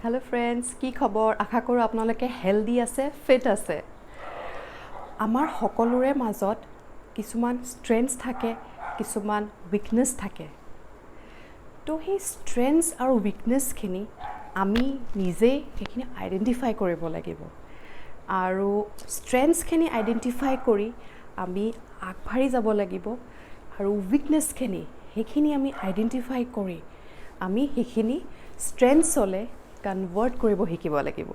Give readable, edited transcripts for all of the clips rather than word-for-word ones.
Hello' friends, কি খবৰ? আশা কৰোঁ আপোনালোকে হেল্ডি আছে, ফিট আছে। আমাৰ সকলোৰে মাজত কিছুমান ষ্ট্ৰেংথছ থাকে, কিছুমান উইকনেছ থাকে। তো সেই ষ্ট্ৰেংথছ আৰু উইকনেছখিনি আমি নিজেই সেইখিনি আইডেণ্টিফাই কৰিব লাগিব আৰু ষ্ট্ৰেংথছখিনি আইডেণ্টিফাই কৰি আমি আগবাঢ়ি যাব লাগিব আৰু উইকনেছখিনি, সেইখিনি আমি আইডেণ্টিফাই কৰি আমি সেইখিনি ষ্ট্ৰেংথছলৈ কনভাৰ্ট কৰিব শিকিব লাগিব।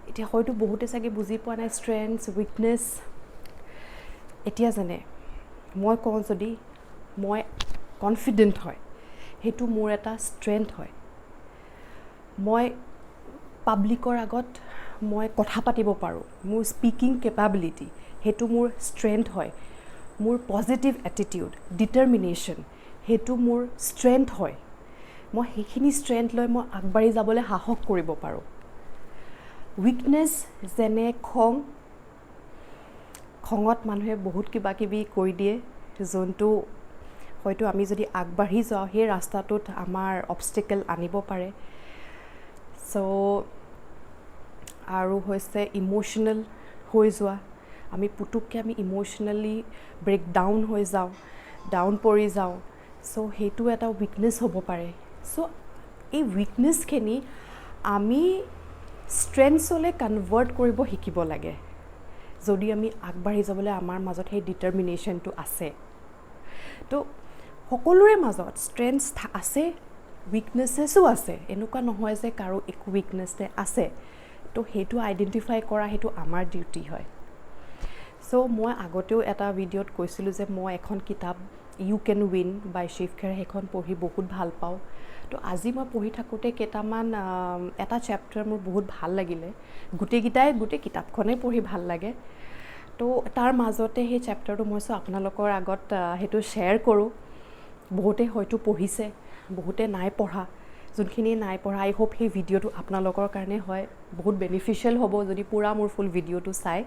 এতিয়া হয়তো বহুতে চাগে বুজি পোৱা নাই ষ্ট্ৰেংথছ, উইকনেছ। এতিয়া যেনে মই কওঁ, যদি মই কনফিডেণ্ট হয়, সেইটো মোৰ এটা ষ্ট্ৰেংথ হয়। মই পাব্লিকৰ আগত মই কথা পাতিব পাৰোঁ, মোৰ স্পীকিং কেপাবিলিটি, সেইটো মোৰ ষ্ট্ৰেংথ হয়। মোৰ পজিটিভ এটিটিউড, ডিটাৰমিনেশ্যন, সেইটো মোৰ ষ্ট্ৰেংথ হয়। মই সেইখিনি ষ্ট্ৰেংথ লৈ মই আগবাঢ়ি যাবলৈ সাহস কৰিব পাৰোঁ। উইকনেছ যেনে খং। খঙত মানুহে বহুত কিবা কিবি কৈ দিয়ে, যোনটো হয়তো আমি যদি আগবাঢ়ি যাওঁ, সেই ৰাস্তাটোত আমাৰ অবষ্টিকেল আনিব পাৰে। চ' আৰু হৈছে ইম'শ্যনেল হৈ যোৱা। আমি পুতুককৈ আমি ইম'শ্যনেলি ব্ৰেক ডাউন হৈ যাওঁ, ডাউন পৰি যাওঁ। চ' সেইটো এটা উইকনেছ হ'ব পাৰে। চ' এই উইকনেছখিনি আমি ষ্ট্ৰেংথছলৈ কনভাৰ্ট কৰিব শিকিব লাগে, যদি আমি আগবাঢ়ি যাবলৈ আমাৰ মাজত সেই ডিটাৰমিনেশ্যনটো আছে। তো সকলোৰে মাজত ষ্ট্ৰেংথছ আছে, উইকনেছেছো আছে। এনেকুৱা নহয় যে কাৰো একো উইকনেছ আছে। তো সেইটো আইডেণ্টিফাই কৰা, সেইটো আমাৰ ডিউটি হয়। চ' মই আগতেও এটা ভিডিঅ'ত কৈছিলোঁ যে মই এখন কিতাপ "ইউ কেন উইন" বাই শিৱ খেৰ, সেইখন পঢ়ি বহুত ভাল পাওঁ। তো আজি মই পঢ়ি থাকোঁতে কেইটামান এটা চেপ্টাৰ মোৰ বহুত ভাল লাগিলে। গোটেইকেইটাই, গোটেই কিতাপখনেই পঢ়ি ভাল লাগে। তো তাৰ মাজতে সেই চেপ্টাৰটো মই চোৱা আপোনালোকৰ আগত সেইটো শ্বেয়াৰ কৰোঁ। বহুতে হয়তো পঢ়িছে, বহুতে নাই পঢ়া। যোনখিনি নাই পঢ়া, আই হোপ সেই ভিডিঅ'টো আপোনালোকৰ কাৰণে হয় বহুত বেনিফিচিয়েল হ'ব, যদি পূৰা মোৰ ফুল ভিডিঅ'টো চায়।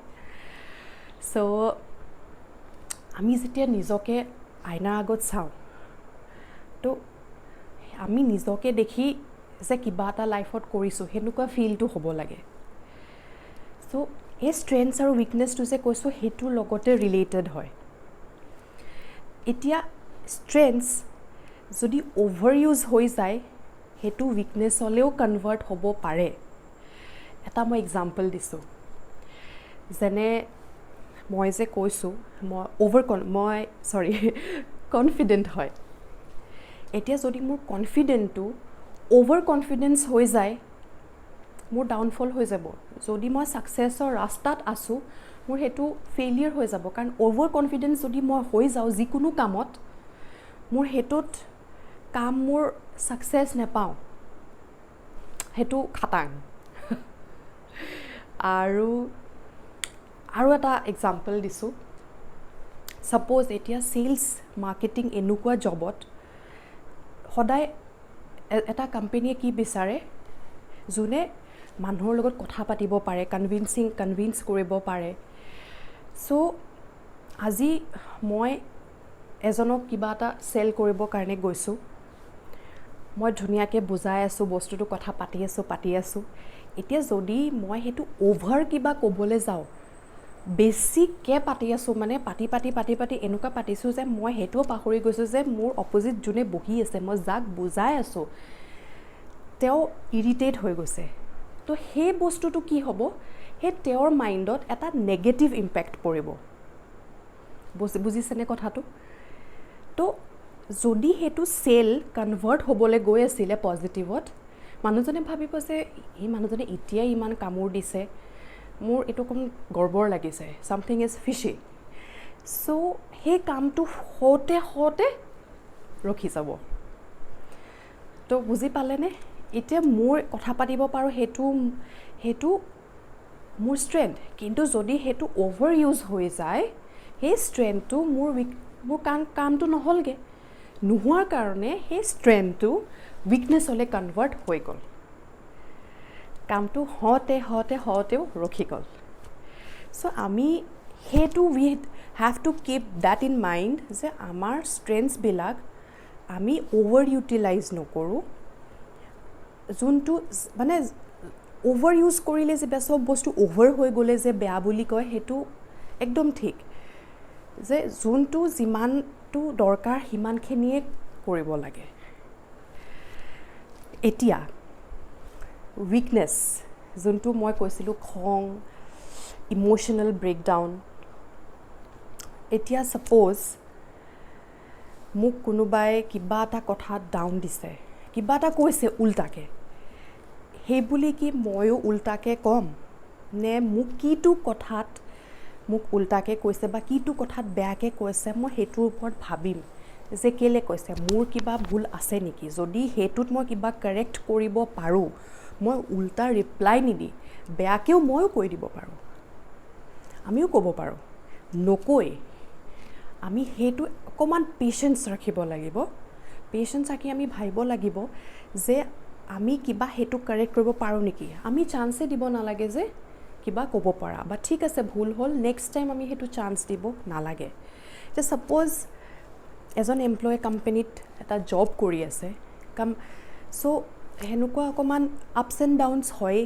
চ' আমি যেতিয়া নিজকে আইনাৰ আগত চাওঁ, তো আমি নিজকে দেখি যে কিবা এটা লাইফত কৰিছোঁ, সেনেকুৱা ফিলটো হ'ব লাগে। চ' এই ষ্ট্ৰেংথছ আৰু উইকনেছটো যে কৈছোঁ, সেইটোৰ লগতে ৰিলেটেড হয়। এতিয়া ষ্ট্ৰেংথছ যদি অ'ভাৰ ইউজ হৈ যায়, সেইটো উইকনেছলৈও কনভাৰ্ট হ'ব পাৰে। এটা মই এক্সাম্পল দিছোঁ। যেনে মই যে কৈছোঁ, মই অ'ভাৰ কন মই চৰি কনফিডেণ্ট হয়। এতিয়া যদি মোৰ কনফিডেণ্টটো অ'ভাৰ কনফিডেঞ্চ হৈ যায়, মোৰ ডাউনফল হৈ যাব। যদি মই ছাকচেছৰ ৰাস্তাত আছোঁ, মোৰ সেইটো ফেইলিয়াৰ হৈ যাব। কাৰণ অ'ভাৰ কনফিডেঞ্চ যদি মই হৈ যাওঁ যিকোনো কামত, মোৰ সেইটোত কাম মোৰ ছাকচেছ নেপাওঁ, সেইটো খাটাং। আৰু এটা এক্সাম্পল দিছোঁ। ছাপ'জ এতিয়া চেলছ, মাৰ্কেটিং এনেকুৱা জবত সদায় এটা কোম্পেনীয়ে কি বিচাৰে? যোনে মানুহৰ লগত কথা পাতিব পাৰে, কনভিন্স কৰিব পাৰে। চ' আজি মই এজনক কিবা এটা চেল কৰিবৰ কাৰণে গৈছোঁ। মই ধুনীয়াকৈ বুজাই আছোঁ বস্তুটো, কথা পাতি আছোঁ, পাতি আছোঁ। এতিয়া যদি মই সেইটো অ'ভাৰ কিবা ক'বলৈ যাওঁ, বেছিকৈ পাতি আছোঁ, মানে পাতি পাতি পাতি পাতি এনেকুৱা পাতিছোঁ যে মই সেইটোও পাহৰি গৈছোঁ যে মোৰ অপজিট যোনে বহি আছে, মই যাক বুজাই আছোঁ, তেওঁ ইৰিটেট হৈ গৈছে। তো সেই বস্তুটো কি হ'ব? সেই তেওঁৰ মাইণ্ডত এটা নেগেটিভ ইম্পেক্ট পৰিব। বুজিছেনে কথাটো? তো যদি সেইটো চেল কনভাৰ্ট হ'বলৈ গৈ আছিলে পজিটিভত, মানুহজনে ভাবিব যে এই মানুহজনে এতিয়াই ইমান কামোৰ দিছে, মোৰ এইটো অকণ গড়বড় লাগিছে, something is fishy। চ' সেই কামটো হওঁতে হওঁতে ৰখি যাব। তো বুজি পালেনে? এতিয়া মোৰ কথা পাতিব পাৰোঁ, সেইটো মোৰ ষ্ট্ৰেংথ। কিন্তু যদি সেইটো অ'ভাৰ ইউজ হৈ যায়, সেই ষ্ট্ৰেংথটো মোৰ উইক, মোৰ কামটো নহ'লগৈ। নোহোৱাৰ কাৰণে সেই ষ্ট্ৰেংথটো উইকনেছলৈ কনভাৰ্ট হৈ গ'ল। কামটো হওঁতে হওঁতে হওঁতেও ৰখি গ'ল। চ' আমি সেইটো we have to keep that in mind যে আমাৰ ষ্ট্ৰেংথছবিলাক আমি অ'ভাৰ ইউটিলাইজ নকৰোঁ। যোনটো মানে অ'ভাৰ ইউজ কৰিলে যে বেয়া, চব বস্তু অ'ভাৰ হৈ গ'লে যে বেয়া বুলি কয়, সেইটো একদম ঠিক যে যোনটো যিমানটো দৰকাৰ সিমানখিনিয়ে কৰিব লাগে। এতিয়া উইকনেছ যোনটো মই কৈছিলোঁ, খং, ইম'শ্যনেল ব্ৰেকডাউন। এতিয়া ছাপ'জ মোক কোনোবাই কিবা এটা কথাত ডাউন দিছে, কিবা এটা কৈছে উল্টাকৈ, সেই বুলি কি ময়ো উল্টাকৈ ক'ম নে মোক কিটো কথাত মোক উল্টাকৈ কৈছে বা কিটো কথাত বেয়াকৈ কৈছে, মই সেইটোৰ ওপৰত ভাবিম যে কেলৈ কৈছে, মোৰ কিবা ভুল আছে নেকি? যদি সেইটোত মই কিবা কাৰেক্ট কৰিব পাৰোঁ, মই উল্টা ৰিপ্লাই নিদি বেয়াকৈও ময়ো কৈ দিব পাৰোঁ, আমিও ক'ব পাৰোঁ। নকৈ আমি সেইটো অকণমান পেচেঞ্চ ৰাখিব লাগিব। পেচেঞ্চ ৰাখি আমি ভাবিব লাগিব যে আমি কিবা সেইটো কাৰেক্ট কৰিব পাৰোঁ নেকি। আমি চান্সেই দিব নালাগে যে কিবা ক'ব পৰা বা ঠিক আছে, ভুল হ'ল, নেক্সট টাইম আমি সেইটো চান্স দিব নালাগে। এতিয়া ছাপ'জ এজন এমপ্লয় কোম্পেনীত এটা জব কৰি আছে, চ' সেনেকুৱা অকণমান আপছ এণ্ড ডাউনছ হয়।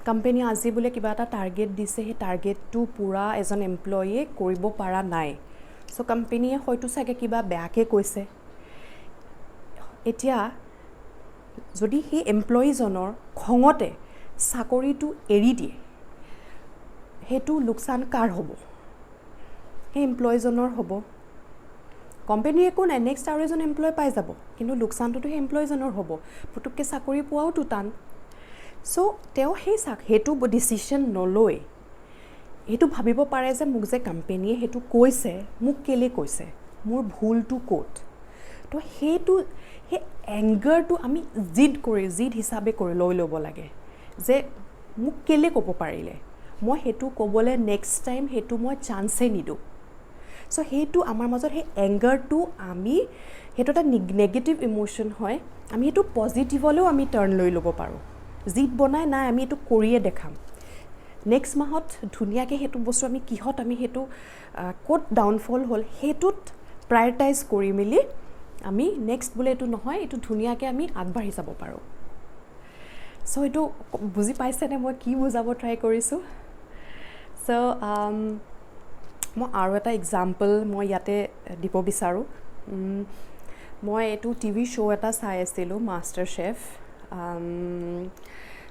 কোম্পেনীয়ে আজি বোলে কিবা এটা টাৰ্গেট দিছে, সেই টাৰ্গেটটো পূৰা এজন এমপ্লয়ীয়ে কৰিব পৰা নাই। চ' কোম্পেনীয়ে হয়তো চাগে কিবা বেয়াকৈ কৈছে। এতিয়া যদি সেই এমপ্লয়ীজনৰ খঙতে চাকৰিটো এৰি দিয়ে, সেইটো লোকচান কাৰ হ'ব? সেই এমপ্লয়ীজনৰ হ'ব। কোম্পেনীৰ একো নাই, নেক্সট আৰু এজন এমপ্লয় পাই যাব, কিন্তু লোকচানটোতো সেই এমপ্লয়ীজনৰ হ'ব। পুটুককৈ চাকৰি পোৱাওতো টান। চ' তেওঁ সেইটো ডিচিশ্যন নলৈ এইটো ভাবিব পাৰে যে মোক যে কোম্পেনীয়ে সেইটো কৈছে, মোক কেলৈ কৈছে, মোৰ ভুলটো ক'ত? তো সেই এংগাৰটো আমি জিদ হিচাপে কৰি লৈ ল'ব লাগে যে মোক কেলৈ ক'ব পাৰিলে, মই সেইটো ক'বলৈ নেক্সট টাইম সেইটো মই চান্সেই নিদিওঁ। চ' সেইটো আমাৰ মাজত সেই এংগাৰটো আমি, সেইটো এটা নেগেটিভ ইম'শ্যন হয়, আমি সেইটো পজিটিভলৈও আমি টাৰ্ণ লৈ ল'ব পাৰোঁ। জিদ বনাই নাই, আমি এইটো কৰিয়ে দেখাম। নেক্সট মাহত ধুনীয়াকৈ সেইটো বস্তু আমি কিহত আমি সেইটো ক'ত ডাউনফল হ'ল, সেইটোত প্ৰায়ৰিটাইজ কৰি মেলি আমি নেক্সট বোলে এইটো নহয়, এইটো ধুনীয়াকৈ আমি আগবাঢ়ি যাব পাৰোঁ। চ' এইটো বুজি পাইছেনে মই কি বুজাব ট্ৰাই কৰিছোঁ? চ' মই আৰু এটা এক্সাম্পল মই ইয়াতে দিব বিচাৰোঁ। মই এইটো টিভি শ্ব' এটা চাই আছিলোঁ, মাষ্টাৰ চেফ।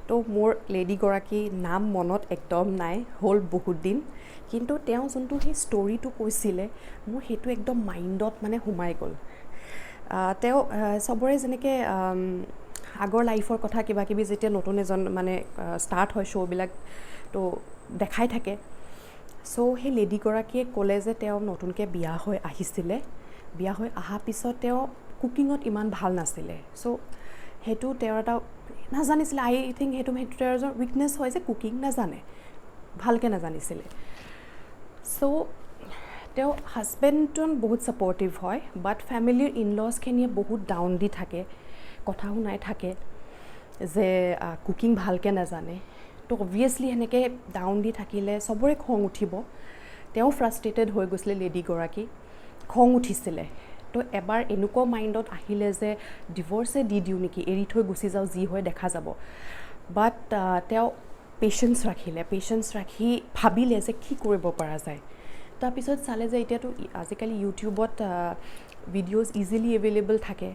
তো মোৰ লেডিগৰাকীৰ নাম মনত একদম নাই, হ'ল বহুত দিন, কিন্তু তেওঁ যোনটো সেই ষ্টৰিটো কৈছিলে, মোৰ সেইটো একদম মাইণ্ডত মানে সোমাই গ'ল। তেওঁ চবৰে যেনেকৈ আগৰ লাইফৰ কথা কিবা কিবি, যেতিয়া নতুন এজন মানে ষ্টাৰ্ট হয় শ্ব'বিলাক, তো দেখাই থাকে। চ' সেই লেডিগৰাকীয়ে ক'লে যে তেওঁ নতুনকৈ বিয়া হৈ আহিছিলে, বিয়া হৈ অহা পিছত তেওঁ কুকিঙত ইমান ভাল নাছিলে। চ' সেইটো তেওঁৰ এটা নাজানিছিলে, আই থিংক সেইটো তেওঁৰ এজন উইকনেছ হয় যে কুকিং নাজানে, ভালকৈ নাজানিছিলে। চ' তেওঁ হাজবেণ্ডজন বহুত ছাপৰ্টিভ হয়, বাট ফেমিলিৰ ইনলছখিনিয়ে বহুত ডাউন দি থাকে, কথা শুনাই থাকে যে কুকিং ভালকৈ নাজানে। তো অভিয়াছলি সেনেকৈ ডাউন দি থাকিলে চবৰে খং উঠিব। তেওঁ ফ্ৰাষ্ট্ৰেটেড হৈ গৈছিলে, লেডিগৰাকী খং উঠিছিলে। তো এবাৰ এনেকুৱা মাইণ্ডত আহিলে যে ডিভ'ৰ্চে দি দিওঁ নেকি, এৰি থৈ গুচি যাওঁ, যি হয় দেখা যাব। বাট তেওঁ পেচেঞ্চ ৰাখিলে, পেচেঞ্চ ৰাখি ভাবিলে যে কি কৰিব পৰা যায়। তাৰপিছত চালে যে এতিয়াতো আজিকালি ইউটিউবত ভিডিঅ'জ ইজিলি এভেইলেবল থাকে।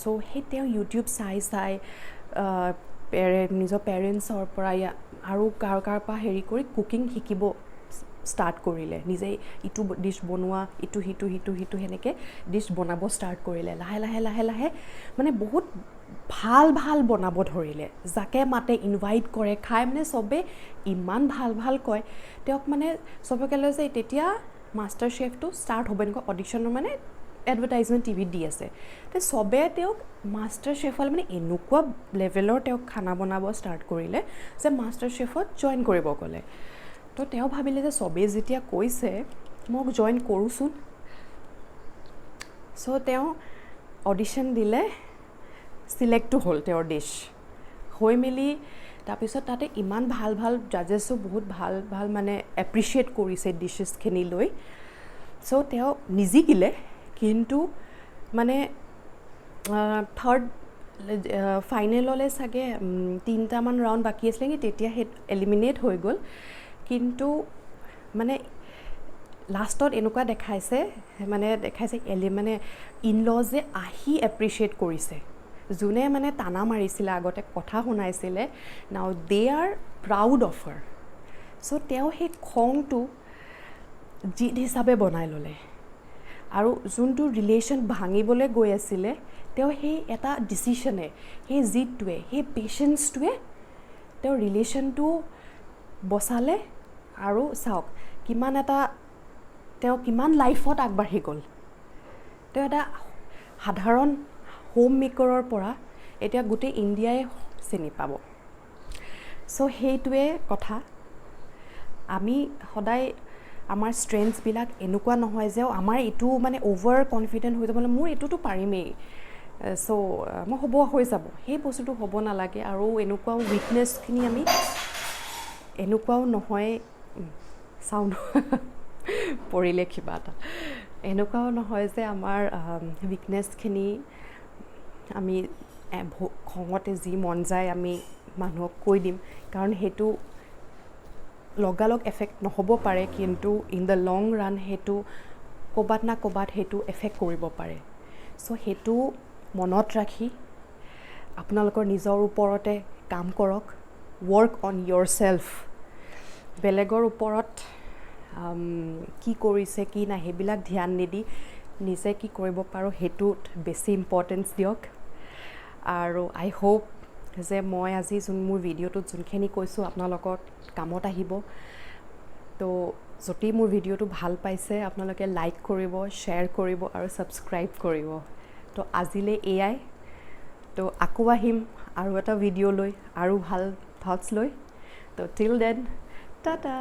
চ' সেই তেওঁ ইউটিউব চাই চাই নিজৰ পেৰেণ্টছৰ পৰা আৰু কাৰ কাৰ পৰা হেৰি কৰি কুকিং শিকিব ষ্টাৰ্ট কৰিলে। নিজে ইটো ডিছ বনোৱা, ইটো সিটো সিটো সিটো সেনেকৈ ডিছ বনাব ষ্টাৰ্ট কৰিলে। লাহে লাহে লাহে লাহে মানে বহুত ভাল ভাল বনাব ধৰিলে। যাকে মাতে, ইনভাইট কৰে, খাই মানে চবে ইমান ভাল ভাল কয় তেওঁক, মানে চবকে লৈ যে তেতিয়া মাষ্টাৰ চেফটো ষ্টাৰ্ট হ'ব, এনেকুৱা অডিশ্যনৰ মানে এডভাৰটাইজমেণ্ট টিভিত দি আছে। তো চবে তেওঁক মাষ্টাৰ চেফলৈ মানে এনেকুৱা লেভেলৰ তেওঁক খানা বনাব ষ্টাৰ্ট কৰিলে যে মাষ্টাৰ চেফত জইন কৰিব ক'লে। তো তেওঁ ভাবিলে যে চবেই যেতিয়া কৈছে, মোক জইন কৰোঁচোন। চ' তেওঁ অডিশ্যন দিলে, চিলেক্টো হ'ল তেওঁৰ ডিছ হৈ মেলি। তাৰপিছত তাতে ইমান ভাল ভাল জাজেছো বহুত ভাল ভাল মানে এপ্ৰিচিয়েট কৰিছে ডিছেছখিনি লৈ। চ' তেওঁ নিজিকিলে, কিন্তু মানে থাৰ্ড ফাইনেললৈ চাগে তিনিটামান ৰাউণ্ড বাকী আছিলে নেকি, তেতিয়া সেই এলিমিনেট হৈ গ'ল। কিন্তু মানে লাষ্টত এনেকুৱা দেখাইছে, মানে দেখাইছে মানে ইনলজে আহি এপ্ৰিচিয়েট কৰিছে। যোনে মানে টানা মাৰিছিলে আগতে, কথা শুনাইছিলে, now they are proud of her. So তেওঁ সেই খংটো জিদ হিচাপে বনাই ল'লে আৰু যোনটো ৰিলেশ্যন ভাঙিবলৈ গৈ আছিলে, তেওঁ সেই এটা ডিচিশ্যনে, সেই জিদটোৱে, সেই পেচেঞ্চটোৱে তেওঁৰ ৰিলেশ্যনটো বচালে। আৰু চাওক কিমান এটা তেওঁ কিমান লাইফত আগবাঢ়ি গ'ল। তেওঁ এটা সাধাৰণ হোম মেকাৰৰ পৰা এতিয়া গোটেই ইণ্ডিয়াই চিনি পাব। চ' সেইটোৱে কথা। আমি সদায় আমাৰ ষ্ট্ৰেংথছবিলাক এনেকুৱা নহয় যে আমাৰ এইটো মানে অ'ভাৰ কনফিডেণ্ট হৈ যাব, মানে মোৰ এইটোতো পাৰিমেই, চ' মই হ'ব হৈ যাব, সেই বস্তুটো হ'ব নালাগে। আৰু এনেকুৱাও উইকনেছখিনি আমি এনেকুৱাও নহয়, চাউণ্ড পৰিলে কিবা এটা, এনেকুৱাও নহয় যে আমাৰ উইকনেছখিনি আমি খঙতে যি মন যায় আমি মানুহক কৈ দিম, কাৰণ সেইটো লগালগ এফেক্ট নহ'ব পাৰে, কিন্তু ইন the long run সেইটো ক'ৰবাত না ক'ৰবাত সেইটো এফেক্ট কৰিব পাৰে। চ' সেইটো মনত ৰাখি আপোনালোকৰ নিজৰ ওপৰতে কাম কৰক। Work on yourself. বেলেগৰ ওপৰত কি কৰিছে কি নাই সেইবিলাক ধ্যান নিদি নিজে কি কৰিব পাৰোঁ সেইটোত বেছি ইম্পৰ্টেঞ্চ দিয়ক। আৰু আই হোপ যে মই আজি যোন মোৰ ভিডিঅ'টোত যোনখিনি কৈছোঁ, আপোনালোকৰ কামত আহিব। তো যদি মোৰ ভিডিঅ'টো ভাল পাইছে, আপোনালোকে লাইক কৰিব, শ্বেয়াৰ কৰিব আৰু ছাবস্ক্ৰাইব কৰিব। তো আজিলৈ এয়াই। তো আকৌ আহিম আৰু এটা ভিডিঅ' লৈ আৰু ভাল থটছ লৈ। তো টিল then, tata.